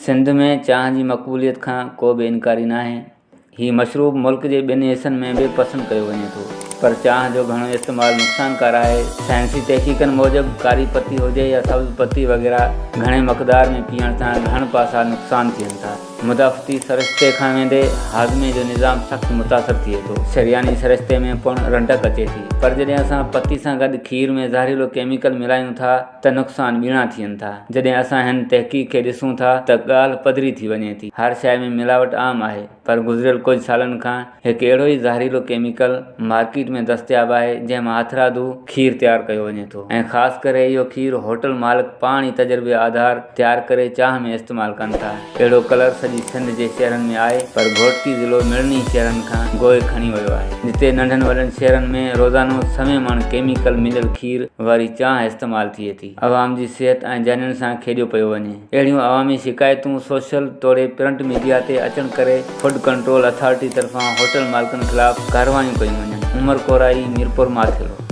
سنڌ ۾ چانهه جي مقبوليت کان ڪو به انڪاري ناهي. هي مشروب ملڪ جي ٻين حصن ۾ به پسند ڪيو وڃي ٿو. پر چانهه جو گهڻو استعمال نقصانڪار آهي. سائنسي تحقيقن موجب ڪاري پتي هجي يا سبز پتي وغيره گهڻي مقدار ۾ پيئڻ سان گهڻ پاسا نقصان ٿين ٿا. مدافعتي سرشتي کان ويندي هاضمي جو نظام سخت متاثر ٿئي ٿو. شرياني سرشتي ۾ پڻ رنڊڪ اچي ٿي. پر جڏهن اسان پتي سان گڏ کير ۾ زهريلو ڪيميڪل ملايون ٿا ته نقصان ٻيڻا ٿين ٿا. جڏهن اسان هن تحقيق کي ڏسون ٿا ته ڳالهه پڌري ٿي وڃي ٿي. هر شيء ۾ ملاوٽ عام آهي. پر گذريل ڪجهه سالن کان هڪ اهڙو ئي زهريلو ڪيميڪل مارڪيٽ ۾ دستياب آهي جنهن مان هٿرادو کير تيار ڪيو وڃي ٿو ۽ خاص ڪري اهو کير هوٽل مالڪ پاڻ ئي تجربي آڌار تيار ڪري چانهه ۾ استعمال ڪن ٿا. اهڙو ڪلر سڄي سنڌ جي شهرن ۾ آهي پر گهوٽڪي ضلعو مڙني شهرن کان گوء کڻي ويو آهي جتي ننڍن وڏن شهرن ۾ روزانو سوين مڻ ڪيميڪل مليل کير واري چانهه استعمال ٿئي ٿي. عوام جي صحت ۽ جانين سان کيڏيو پيو وڃي. اهڙيون عوامي شڪايتون سوشل توڙي پرنٽ ميڊيا تي اچڻ ڪري فوڊ ڪنٽرول اٿارٽي طرفان هوٽل مالڪن خلاف ڪارروايون ڪيون وڃن. عمر ڪورائي، ميرپور ماٿيلو.